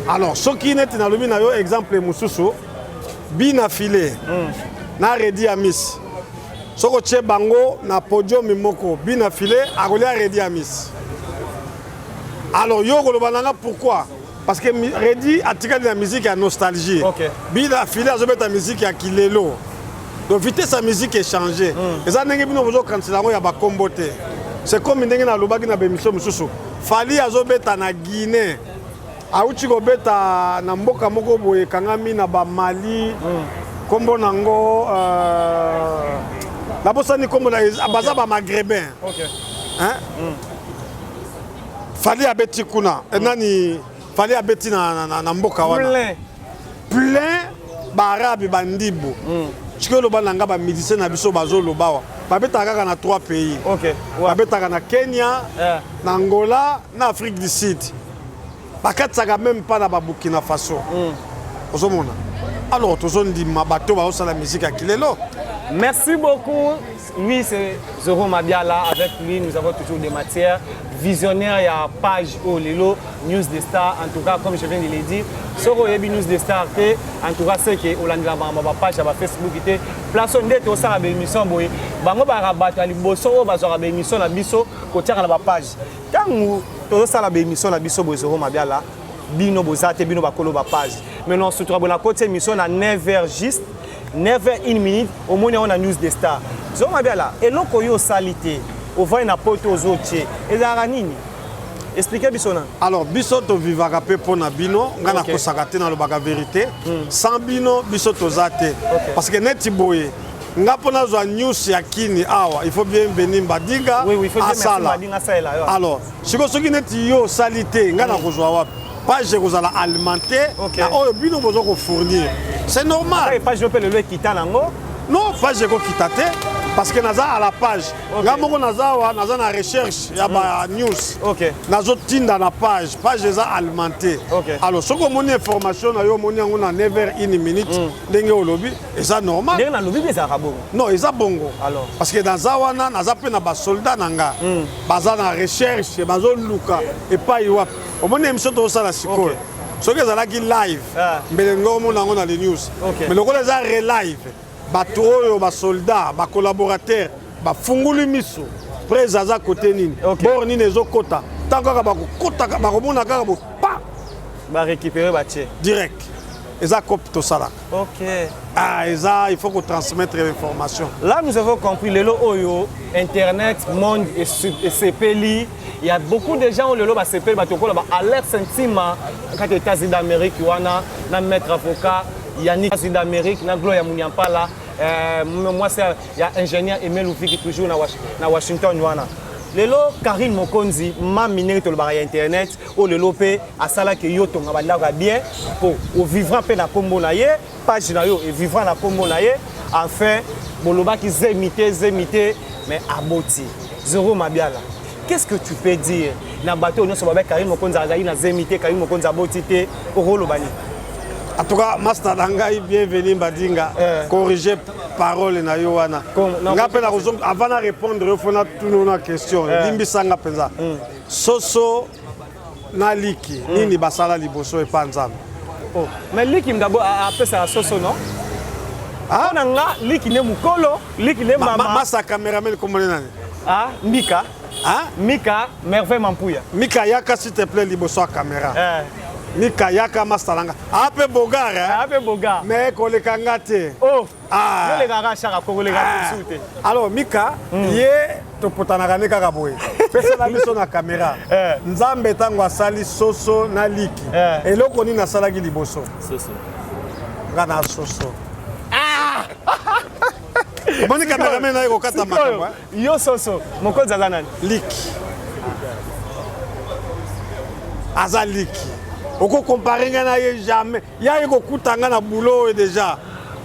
alors soki neti nalobi na yo exemple mosusu bina file na Reddy Amisi soki otie bango na podium moko bina file akolia Reddy Amisi alors yo koloba na nga pourquoi parce que Reddy atikali na musique ya nostalgie bina file azobeta musique ya kilelo donc vitesse ya musique echange eza ndenge bino bozokanisela yango ya bakombo te c'est comme ndenge nalobaki na baémission mosusu Fally azobeta na Guinée awuti kobeta na mboka moko boye ekangami na bamali nkombo nango nabosani nkombo baza bamaghrébin Hein? Fally abeti kuna nani Fally abeti na mboka wana Plein. Plein baarabe bandibu sikoyo oloba na nga bamusicien na biso bazoloba awa babetaka kaka na trois pays babetaka na Kenya na Angola na Afrique du Sud bakatisaka même pas na baburkina Faso ozomona alors tozondima bato bazosala musique ya kilelo Merci beaucoup. Lui, c'est Zoro Mabiala. Avec lui, nous avons toujours des matières. Visionnaire, il y a page oyo lelo, News des Stars. En tout cas, comme je viens de le dire, Soro Yebi News des Stars, en tout cas, c'est que Olandela ba page ya Facebook te. Place nde to sala ba émission boye. Bango ba rabato ali boso oyo bazwaka ba émission na biso kotiaka na ba page. Tango tozosala ba émission na biso boye Zoro Mabiala, bino boza te bino bakolo ba page. Maintenant, surtout bona koti émission na 9h juste 9h1 minute omoni yango na News des Stars. Zoro Mabiala, eloko oyo osali te ovandi na poto ozotie ezalaka nini explike biso na alors biso tovivaka mpe mpo na bino ngai nakosaka te nalobaka vérité sans bino biso toza te parce que neti boye nga mpo nazwa news ya kini awa il faut bien beni Mbadinga Oui, oui, il faut bien merci asala Mbadinga asalela yo. Alors sikoyo soki neti yo osali te ngai nakozwa wapi page ekozala alimenté na oyo bino boza kofournir c'est normal page oyo mpe lelo ekita nango non page ekokita te parce que naza à la page nga moko naza awa naza na recherche ya ba news nazotinda na page page eza alimenté alors soki omoni information na yo omoni yango na 9h 1 minute ndenge olobi eza normal ndenge nalobi mpe ezalaka bongo non eza bongo alors parce que naza wana naza mpe na basoldat na nga baza na recherche bazoluka epai wapi omoni émission tozosala sikoyo soki ezalaki live mbele ngo omona yango na le news mais lokola eza relive bato oyo basoldat bacollaborateur bafunguli miso prese aza kote nini bor nini ezokota. Ntango kaka bakokotaka, bakomona kaka bo pa barécupérer, batie. Direct. Eza cope tosalaka. Ah, eza, il faut kotransmettre l'information. Là, nous avons compris. Lelo oyo internet, monde esepeli. Il y a beaucoup de gens oyo lelo basepeli, bato kola ba Alex Ntima kati États-Unis d'Amérique wana, na maître avocat Yannick États-Unis d'Amérique, na Gloria Munyampala, mwasi ya ingénieur Aimé Lufiki, toujours na Washington wana. Lelo Karine Mokonzi, mami ndenge tolobaka ya internet, oyo lelo mpe asalaki yo tonga bandako ya bien mpo ovivra mpe na nkombo na ye, page na yo evivra na nkombo na ye. Enfin, bolobaki zemi te, zemi te, mais aboti. Zoro Mabiala, qu'est-ce que tu peux dire na bato oyo nyonso babai Karine Mokonzi azali na zemi te, Karine Mokonzi aboti te? Okoloba nini? En tout cas, master na ngai, bienvenu Mbadinga. Corriger parole na yo wana. Nga mpe nakozonga avant na répondre yo, faut natuna na question. Limbisanga mpenza. Soso na liki, nini basala liboso epa Nzambe? Oh. Mais liki d'abord apesaka soso, non? Mpo na nga, liki nde mokolo, liki nde mama. Masa cameraman, komone nani? Ah, Mika. Ah? Mika Merveille Mampuya. Mika, yaka s'il te plaît liboso ya caméra. Mika, yaka, master na nga. Ape bogar, eh? Ape bogar. Mais koleka nga te. Oh. Ah. Yolekaka shaka kokoleka su te. Alors Mika, ye topotanaka nde kaka boye. Pesela biso na caméra. Nzambe ntango asali soso na liki, eloko nini asalaki liboso? Soso. Nga na soso. Omoni cameraman naye kokata makambo. Yo soso, mokonzi aza nani? Liki. Aza liki. Okocomparer ngai na ye jamais. Ya ye kokuta nga na boulot oyo déjà.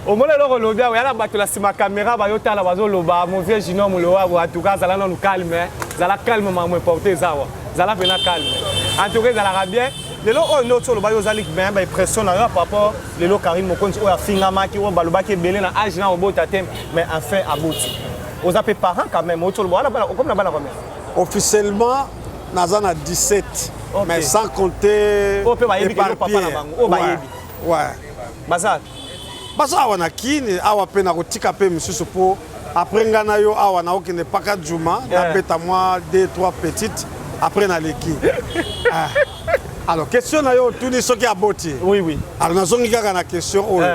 Omoni eloko olobi awa, yana bato na nsima caméra bayotala, bazoloba mon vieux Junior Moloabo. En tout cas, azala nanu calme, zala calme, makambo importe eza awa, zala mpena calme. En tout cas, ezalaka bien. Lelo oyo nde oti oloba yo ozali bien, baimpression na yo par rapport lelo Karine Mokonzi oyo afingamaki, oyo balobaki ebele na age na obota te, mais enfin aboti. Oza mpe parent quand même, oti oloba wana bana, okomi na bana combien? Officiellement naza na 17. Mais sans compter oyo mpe bayebi ke papa na bango, oyo bayebi. Ouais. Baza Baza awa na Kini awa mpe nakotika mpe misusu mpo après ngai na yo awa naokende paka juma, nabeta mwa 2 3 petites, après naleki. Ah. Alors, question na yo otuni soki aboti. Oui. Alors nazongi kaka na question oyo.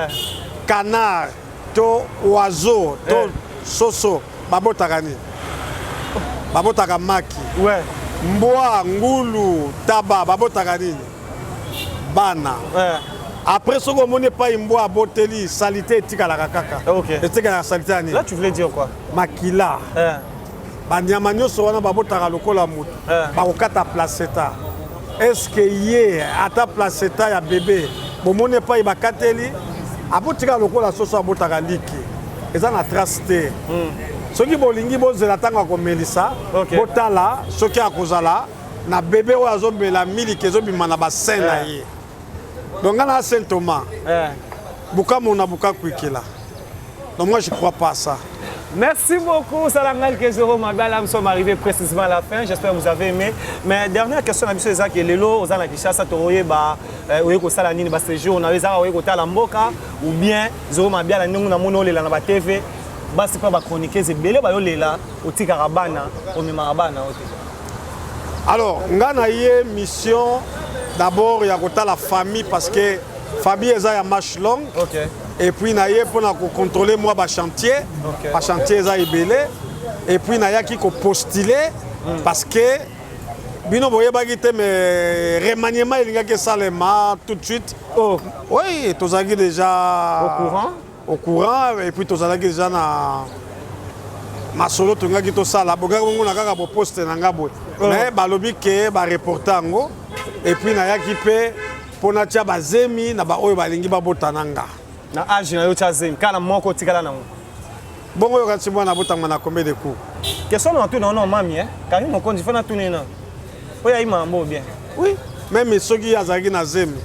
Canard to oiseau to soso babotaka nini? Babotaka maki. Mbwa, ngulu, taba babotaka nini? Bana. Après, soki omoni epai mbwa aboteli, saleté etikalaka kaka. Etikalaka saleté ya nini? Là, tu voulais dire quoi? Makila. Banyama nyonso wana babotaka lokola moto, bakokata placenta. Est-ce ye ata placenta ya bébé bomoni epai bakateli? Abotika lokola soso abotaka liki, eza na trace te. Soki bolingi, bozela ntango akomelisa, botala soki akozala na bébé oyo azomela miliki ezobima na basin na ye. Donc nga na Saint Thomas, bukamona bukakwikila. Donc moi, je crois pas à ça. Merci beaucoup, Salangal Kezoro Mabala. Nous sommes arrivés précisément à la fin. J'espère que vous avez aimé. Mais dernière question, na biso eza que lelo oza na Kinshasa, toyeba oye kosala nini ba séjour na eza, oye kotala mboka ou bien Zoro Mabiala ndenge na moni olela na ba TV, basi pa ba chroniqueuse ebele bayolela, otikaka bana, omemaka bana ote? Alors nga na ye mission d'abord ya kotala famille, parce que famille eza ya marche longue. Et puis na ye mpona kocontrôler mwa bachantier. Bachantier eza ebele. Et puis nayaki kopostuler parce que bino boyebaki te, mais remaniement elingaki esalema tout de suite. Oh. Oui, tozalaki déjà au courant. Au courant. Et puis tozalaki déjà na masolo, tongaki tosala bokaki bongo na kaka boposte na nga boye. Mais balobi ke bareporte yango. Et puis nayaki mpe mpo natia bazemi na baoyo balingi babota na nga. Na age na yo, tia zemi kaka moko, otikala nango? Bongo oyoka nti mwana abotama na combien de coups? Question na tuna ono mami, eh Karine Mokonzi, fo natuna na oyo ayi mambo bien. Oui, même soki azalaki na zemi,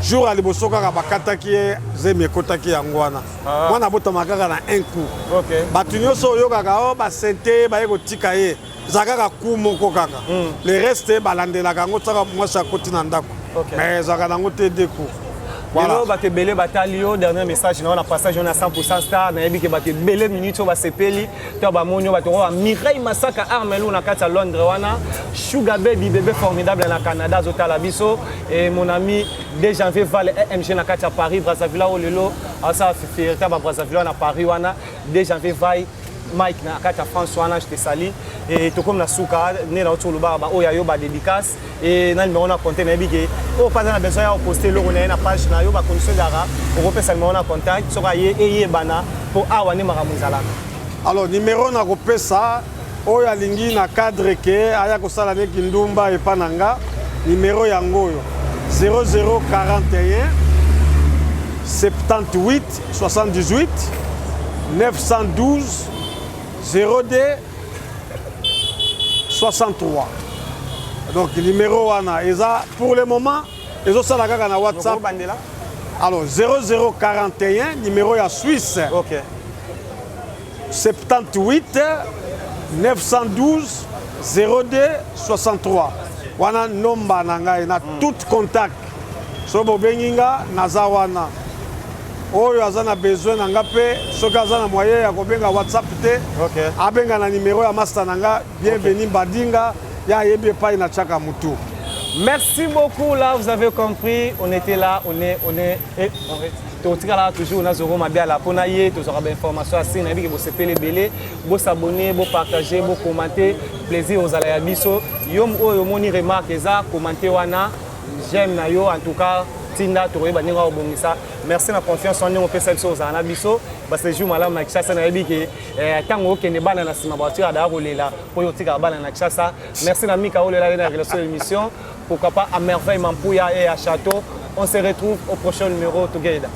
jour ya liboso kaka bakataki ye zemi ekotaki yango wana. Mwana abotama kaka na un coup. Bato nyonso oyokaka oyo basente baye kotika ye, eza kaka coup moko kaka. Le reste balandelaka yango tiaka mwasi akoti na ndako. Mais ezalaka nango te deux coups. Lelo bato ebele batali yo, dernier message na yo na passage yo na 100% star. Nayebi ke bato ebele minute oyo basepeli to bamoni yo, bato oyo Mireille Masaka Armelu na kati ya Londres wana, Sugar Baby bébé formidable na Canada azotala biso, et mon ami 2 janvier Val EMG na kati ya Paris Brazzaville, oyo lelo asala fierté ba Brazzaville na Paris wana, 2 janvier Vai Mike na kati ya France wana, je te salue. Et tokomi na suka nde nauti koloba baoyo ya yo badédicace et na numéro na compte. Nayebi ke oyo mpe aza na besoin ya koposte eloko na ye na page na yo, bacondition ezalaka, okopesa numéro na contact soki aye eyebana, mpo awa nde makambo ezalaka. Alors, numéro na kopesa, oyo alingi na cadre ke aya kosala neki ndumba epa na nga, numéro yango oyo: 0041 78 78 912 02 63. Donc numéro wana eza pour le moment ezosala kaka na WhatsApp. Alors, 0041, numéro ya Suisse, 78 912 02 63. Wana nomba na ngai na tout contact. So bobengi nga, naza wana. Oyo aza na besoin na nga mpe, soki aza na moyen ya kobenga WhatsApp te, abenga na numéro ya master na nga Bienvenu Mbadinga, ya ayebi epai natiaka mutu. Merci beaucoup. Là, vous avez compris. On était là, on est, et on est. Totikala toujours na Zoro Mabiala mpona ye tozwaka bainformation asi. Nayebi ke bosepeli ebele. Bosabonner, bopartager, bocommenter, plaisir ozala ya biso. Yo oyo omoni remarque eza, commenter wana, j'aime na yo, en tout cas tinda, tokoyeba ndenge akobongisa. Merci na confiance wana ndenge opesa biso, ozala na biso. Baséjour malamu na Kinshasa. Nayebi ke ntango okende, bana na nsima batikaka daya kolela mpo oyo otikaka bana na Kinshasa. Merci na Mika olela ye na relation émission, pourquoi pas à Merveille Mampouya et à Château. On se retrouve au prochain numéro together.